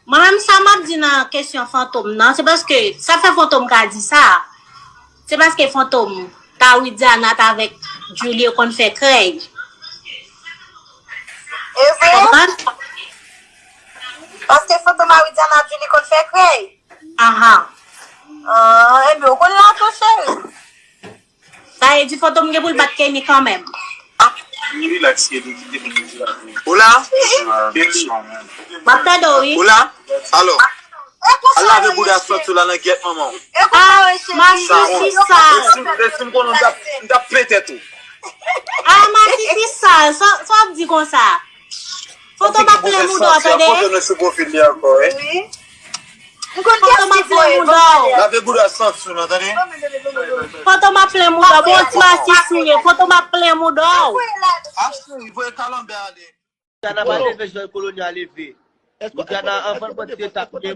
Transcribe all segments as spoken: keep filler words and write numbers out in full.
Mwen menm sa m ap di nan kesyon Fantom nan, se paske sa fè Fantom ka di sa. Se paske Fantom, ta Widiana t avèk Julie yo konn fè krèy. E vre? Konprann? Paske Fantom a Widiana Julie konn fè krèy. Aha. Ah, ebyen, ou konn la tou, cheri. Sa vle di Fantom gen pou l bat Kenny kanmenm. Ou la? M ap tande w, wi. Ou la? Alò, al lave bouda sòt sou la nan gyèt manman w. Ah, masisi sal. Lè si m konnen m t ap plen tèt ou. Ah, masisi sal. Sa w ap di konsa? Fantom ap plen mouda w, tande? Foto nou sou pwofil li ankò, wi. M konn kiyès ki voye l. Lave bouda sòt sou la, tande? Fantom ap plen mouda w, bon ti masisi w ye. Fantom ap plen mouda w. Ah, cheri, voye kalanbè ale. Widiana pa leve jan Kolonya leve. Widiana anvan l pran ti etap li,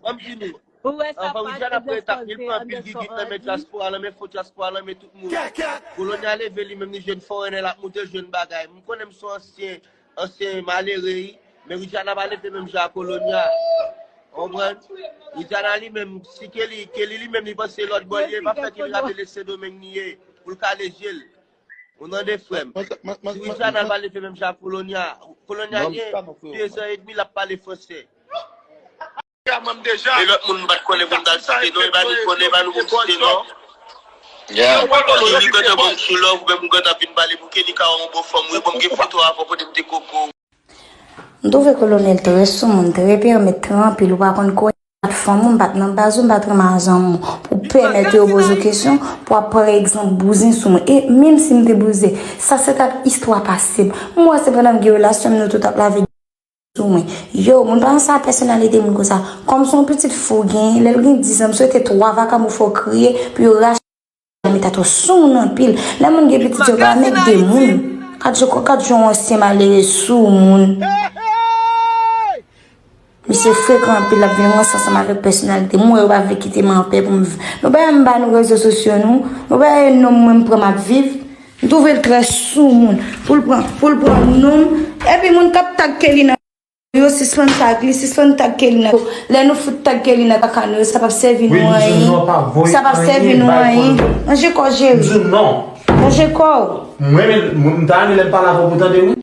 ban m fini. Anvan Widiana pran etap li, li pran anpil gigit nan men dyaspora, nan men fo dyaspora, nan men tout moun. Kolonya leve li menm li jwenn foreigner l ap moute l jwenn bagay. M konnen m se yon ansyen, ansyen malere wi, men Widiana pa leve menm jan a Kolonya. Ou konprann? Widiana li menm, si Kelly, Kelly li menm li panse lòt bò li ye, pa fè Kelly rape le Sendomeng li ye, pou l kale je l. Ou tande frè m? Si Widiana pa leve menm jan a Kolonya, Kolonya gen de zan edmi l ap pale franse. E lòt moun m pa t konnen pou m t al site non, e pa nou konnen, e pa nou pou m site non. Yeah. Kelly gentan ban m sou love, ou menm ou gentan vin pale pou Kelly ka wè yon bon fanm, wi, bon, m gen foto avè w kote m te koko. M twouve Kolonèl trè soumoun, trè pèmèt, trè anpil, ou pa konn konnen m pa t fanm ou, m pa t nan baz ou, m pa t renmen a zanmi w. Pou pèmèt yo poze w kesyon, pou ap pran egzanp bouzen sou mwen. E menm si m te bouzen, sa se t ap istwa pase m. M wè se pandan m gen relasyon m nou tout ap lave sou mwen. Yo, moun pa nan sa pèsonalite moun konsa. Kòm se yon pitit fi w genyen, lè l gen diz an, m swete twa vakabon fè w kriye, pou yo rache. Mita twò soumoun anpil. Lè moun gen pitit yo pa mèt de moun. Gad jan yon ansyen malere soumoun. Misye frekan anpil, l ap vin ranse ansanm avèk pèsonalite m. Mwen yo pa vle kite m anpè pou m viv. Nou pa janm ba nou rezo sosyo nou. Nou pa yon nonm mwen m pran m ap viv. M twouve l trè soumoun. Pou l pran, pou l pran nonm. Epi moun k ap tag Kelly nan yo sispann tag li, sispann tag Kelly nan. Lè nou fout tag Kelly nan kaka nou yo, sa p ap sèvi nou anyen. Sa p ap sèvi nou anyen. Ranje kò w, cheri. Ranje kò w. Mwen menm, m ta renmen lè m pale avè w pou tande wi.